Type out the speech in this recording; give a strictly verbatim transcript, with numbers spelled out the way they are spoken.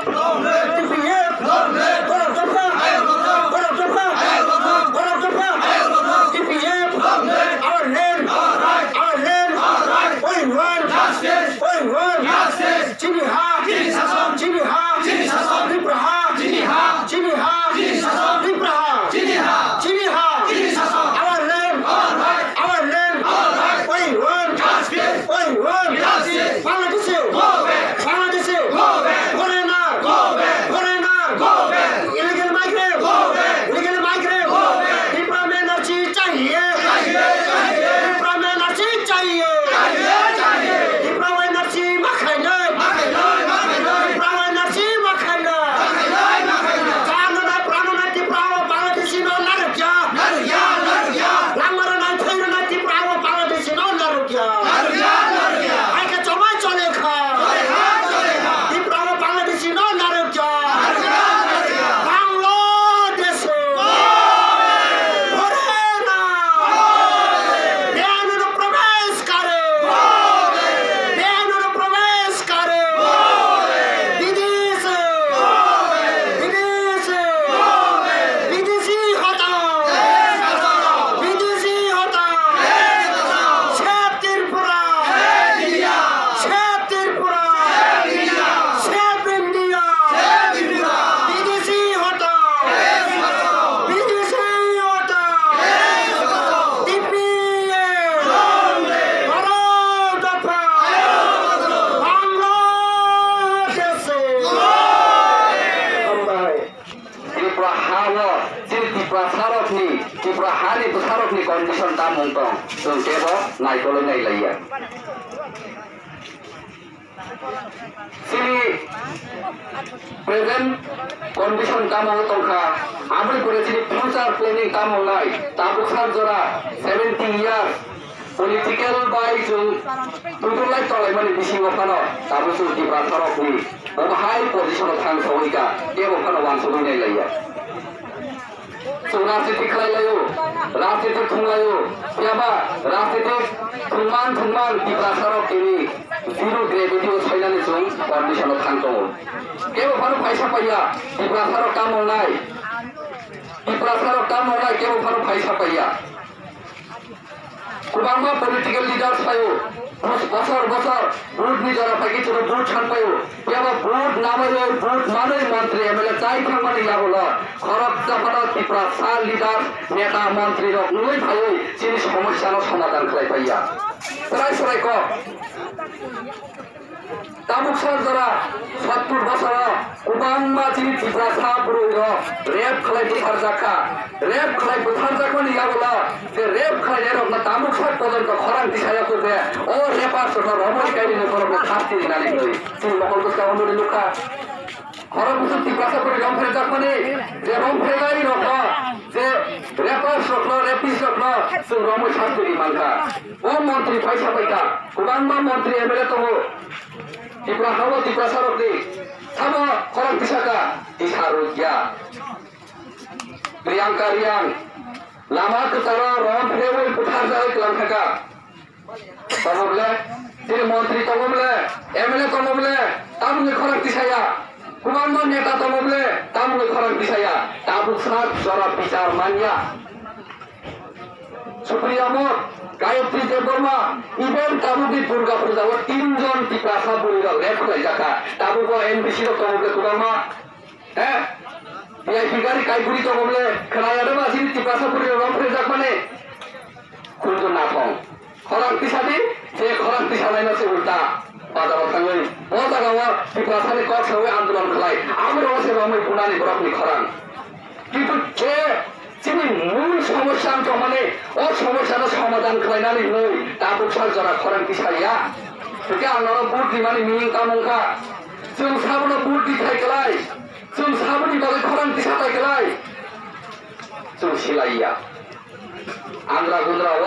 T P F, Borok Dopha, Borok Dopha, Borok Dopha, T P F, our land, our land, we want, we want, chini ha, chini ha, Tipra ha, chini ha, chini ha, Tipra ha, chini ha, our land, our land, we want, we want, Bangladeshi, Bangladeshi, foreigner, foreigner, illegal migrant, illegal migrant, Tipra N R C chahiye, Tipra N R C chahiye, Tipra N R C makhainai, Tipra N R C makhainai, Tipra Bangladeshi no narwkya, langmaro nai thwirwnai Tipra o Bangladeshi no narwkya. Hai khe chomai chole kha. Tipra o Bangladeshi no narwkya. Bangladesh. Foreigner. Beainano probesh kare. Beainano probesh kare. Bidesi. Bidesi. Bidesi hotao. Bidesi hotao. Save Tripura. Save Tripura. Save India. Bidesi hotao. Bidesi hotao. T P F. Borok Dopha. Bangladesh. Hambai. Tripura ha-o chini Tripura sarokni, Tripura hani bwsarokni condition tamo wng tong, chwng teibo naikolwi nailaiya. Chini present condition tamo wng tongkha, aboni pore chini future planning tamo wngnai, tabuk sak jora seventy years, political bai chwng tubulai tonglaimani bisingo phano tabuk chwng Tripura sarokni bo bahai position o thang sogwi kha, teibo phano wansugwi nailaiya. Chwng rajniti khlai laio, rajniti thung laio, phiya ba rajniti thungman thungman Tripura sarok tini zero gravity o soinani chwng condition o thang tongo. Teibo phano phaisa paiya, Tripura sarok tamo wngnai, Tripura sarok tamo wngnai, teibo phano phaisa paiya. Kwbangma political leaders phaio, bos-, bosor bosor vote ni jora phaikhe chwngno vote san phaio. Phiya ba vote namaiwi, vote manwi montri M L A chai thangmani yagulo khoroksa phano Tiprasa leaders, neta, montri rok wngwi phaiwi chini somosyano somadhan khlai phaiya. Chwrai chwrai kok. Tabuk sal jora sottur bosoro kwbangma chini Tiprasa bwrwi rok rape khlai butharjak kha. Rape khlai butharjakmani yagulo je rape khlainairokno tabuk sak pojonto khorang tisaya khe je o rapers rokno romwi kairini borokno sasti rinani hwnwi chini mokol bwskango nukha. Khorok bwswk Tiprasa bwrwi romphrejakmani je romphrenairokno je rapers rokno, rapist rokno chwng romwi sasti ri mankha. O montri paisa paikha, kwbangma montri M L A tongo. Tipra hao Tiprasa rokni sabo khorang tisaka, tisa rwkya. Priyanka Reang lama kwcharo rom phrewi butharjagwi kwlangthaka. Tongo bwle, chini montri tongo bwle, M L A tongo bwle, tamoni khorang tisaya. Kwbangma neta tongo bwle, tamoni khorang tisaya. Tabuk sak jora bichar manya. Supriya Mok, Gayatri Debbarma, even tabukni Durga Puja o tinjon Tiprasa bwrwi rok rape khlai jakha. Tabuk o N B C rok tongo bwle kwbangma. He? V I P gari kai bwrwi tongo bwle. Khwnaya de ba chini Tiprasa bwrwi rok rape khlai jakmani. Khunju nathong. Khorang tisadi, je khorang tisanaino se ulta. Bazaro thangwi, o jagao Tiprasani kok sawi andolon khlai. Amoro se romwi bunani borokni khorang. Kintu je chini mul somosya wng tongmani, o somosyano somadhan khlainani hwnwi tabuk sal jora khorang tisaliya. Hwnkhe ang nono vote rimani meaning tamo wngkha? Chwng sabono vote rithai klai, chwng saboni bagwi khorang tisathai klai, chwng silaiya. Andra gundra o